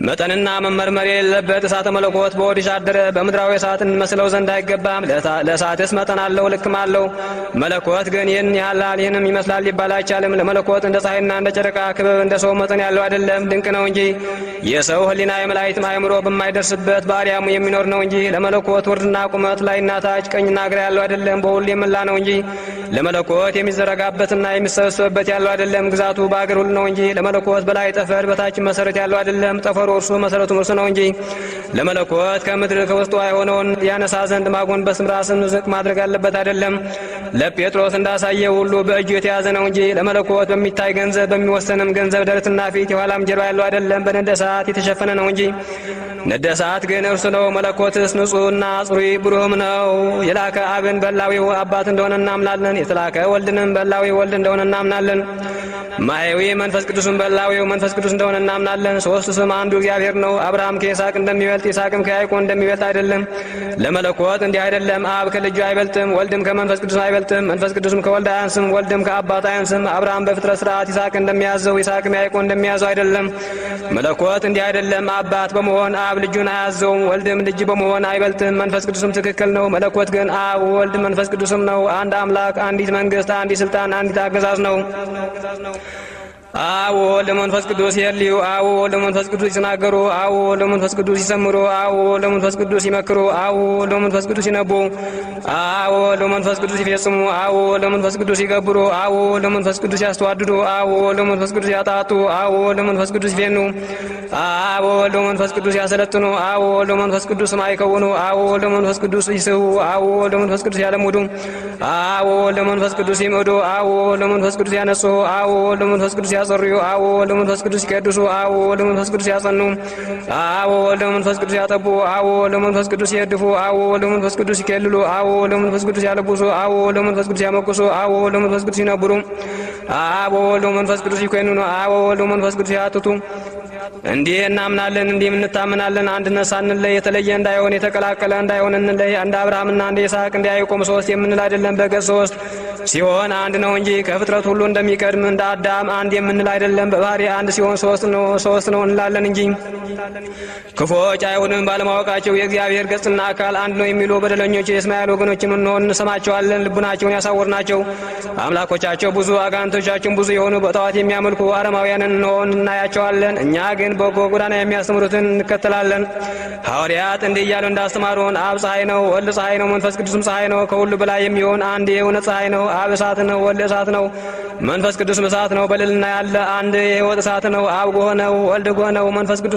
መጠንና መመርመር የሌለበት እሳተ መለኮት በሆድሽ አደረ። በምድራዊ እሳት እንመስለው ዘንድ አይገባም። ለእሳትስ መጠን አለው፣ ልክም አለው። መለኮት ግን ይህን ያህላል ይህንም ይመስላል ሊባል አይቻልም። ለመለኮት እንደ ፀሐይና እንደ ጨረቃ ክበብ እንደ ሰው መጠን ያለው አይደለም፣ ድንቅ ነው እንጂ። የሰው ሕሊና የመላእክትም አእምሮ በማይደርስበት በአርያሙ የሚኖር ነው እንጂ። ለመለኮት ወርድና ቁመት፣ ላይና ታች፣ ቀኝና ግራ ያለው አይደለም፣ በሁሉ የመላ ነው እንጂ። ለመለኮት የሚዘረጋበትና የሚሰበሰብበት ያለው አይደለም፣ ግዛቱ በአገር ሁሉ ነው እንጂ። ለመለኮት በላይ ጠፈር በታች መሰረት ያለው አይደለም፣ ጠፈሩ እርሱ መሰረቱም እርሱ ነው እንጂ። ለመለኮት ከምድር ከውስጧ የሆነውን ያነሳ ዘንድ ማጎንበስም ራስን ዝቅ ማድረግ ያለበት አይደለም። ለጴጥሮስ እንዳሳየው ሁሉ በእጁ የተያዘ ነው እንጂ። ለመለኮት በሚታይ ገንዘብ በሚወሰንም ገንዘብ ደረትና ፊት የኋላም ጀርባ ያለው አይደለም፣ በነደ እሳት የተሸፈነ ነው እንጂ። ነደ እሳት ግን እርሱ ነው። መለኮትስ ንጹሕና ጽሩይ ብሩህም ነው። የላከ አብን በላዊው አባት እንደሆነ እናምናለን። የተላከ ወልድንም በላዊው ወልድ እንደሆነ እናምናለን። ማኅየዊ መንፈስ ቅዱስን በላዊው መንፈስ ቅዱስ እንደሆነ እናምናለን። ሦስቱ ስም አንዱ እግዚአብሔር ነው። አብርሃም ከይስሐቅ እንደሚበልጥ ይስሐቅም ከያዕቆብ እንደሚበልጥ አይደለም። ለመለኮት እንዲህ አይደለም። አብ ከልጁ አይበልጥም፣ ወልድም ከመንፈስ ቅዱስ አይበልጥም፣ መንፈስ ቅዱስም ከወልድ አያንስም፣ ወልድም ከአባት አያንስም። አብርሃም በፍጥረት ሥርዓት ይስሐቅ እንደሚያዘው ይስሐቅም ያዕቆብ እንደሚያዘው አይደለም። መለኮት እንዲህ አይደለም። አባት በመሆን አብ ልጁን አያዘውም፣ ወልድም ልጅ በመሆን አይበልጥም። መንፈስ ቅዱስም ትክክል ነው። መለኮት ግን አብ ወልድ መንፈስ ቅዱስም ነው። አንድ አምላክ፣ አንዲት መንግስት፣ አንዲት ስልጣን፣ አንዲት አገዛዝ ነው። አብ ወወልድ መንፈስ ቅዱስ የልዩ፣ አብ ወወልድ መንፈስ ቅዱስ ይናገሩ፣ አብ ወወልድ መንፈስ ቅዱስ ይሰምሩ፣ አብ ወወልድ መንፈስ ቅዱስ ይመክሩ፣ አብ ወወልድ መንፈስ ቅዱስ ይነቡ፣ አብ ወወልድ መንፈስ ቅዱስ ይፈጽሙ፣ አብ ወወልድ መንፈስ ቅዱስ ይገብሩ፣ አብ ወወልድ መንፈስ ቅዱስ ያስተዋድዱ፣ አብ ወወልድ መንፈስ ቅዱስ ያጣጡ፣ አብ ወወልድ መንፈስ ቅዱስ ይፌኑ፣ አብ ወወልድ መንፈስ ቅዱስ ያሰለጥኑ፣ አብ ወወልድ መንፈስ ቅዱስ ማይከውኑ፣ አብ ወወልድ መንፈስ ቅዱስ ይስቡ፣ አብ ወወልድ መንፈስ ቅዱስ ያለሙዱ፣ አብ ወወልድ መንፈስ ቅዱስ ይምዕዱ፣ አብ ወወልድ መንፈስ ቅዱስ ያነጽሁ፣ አብ ወወልድ መንፈስ ቅዱስ ያጸርዩ፣ አብ ወወልድ መንፈስ ቅዱስ ይቀድሱ፣ አብ ወወልድ መንፈስ ቅዱስ ያጸኑ፣ አብ ወወልድ መንፈስ ቅዱስ ያጠቡ፣ አብ ወወልድ መንፈስ ቅዱስ ይሄድፉ፣ አብ ወወልድ መንፈስ ቅዱስ ይከልሉ፣ አብ ወወልድ መንፈስ ቅዱስ ያለብሱ፣ አብ ወወልድ መንፈስ ቅዱስ ያመቁሱ፣ አብ ወወልድ መንፈስ ቅዱስ ይነብሩ፣ አብ ወወልድ መንፈስ ቅዱስ ይኮንኑ፣ አብ ወወልድ መንፈስ ቅዱስ ያትቱ። እንዲህ እናምናለን፣ እንዲህም እንታምናለን። አንድነት ሳንለይ የተለየ እንዳይሆን የተቀላቀለ እንዳይሆን እንለይ። እንደ አብርሃምና እንደ ይስሐቅ እንደ ያዕቆብ ሶስት የምንል አይደለም፣ በገጽ ሶስት ሲሆን አንድ ነው እንጂ። ከፍጥረት ሁሉ እንደሚቀድም እንደ አዳም አንድ የምንል አይደለም፣ በባህሪ አንድ ሲሆን ሶስት ነው እንላለን እንጂ። ክፉዎች አይሁድን ባለማወቃቸው የእግዚአብሔር ገጽና አካል አንድ ነው የሚሉ በደለኞች የእስማኤል ወገኖችን እንሆን እንሰማቸዋለን። ልቡናቸውን ያሳወርናቸው አምላኮቻቸው ብዙ አጋንንቶቻቸው ብዙ የሆኑ በጣዖት የሚያመልኩ አረማውያንን እንሆን እናያቸዋለን። እኛ ግን በጎ ጎዳና የሚያስተምሩትን እንከተላለን። ሐዋርያት እንዲህ እያሉ እንዳስተማሩን አብ ፀሐይ ነው፣ ወልድ ፀሐይ ነው፣ መንፈስ ቅዱስም ፀሐይ ነው። ከሁሉ በላይ የሚሆን አንድ የእውነት ፀሐይ ነው። አብ እሳት ነው፣ ወልድ እሳት ነው፣ መንፈስ ቅዱስም እሳት ነው። በልዕልና ያለ አንድ የሕይወት እሳት ነው። አብ ጎህ ነው፣ ወልድ ጎህ ነው፣ መንፈስ ቅዱስ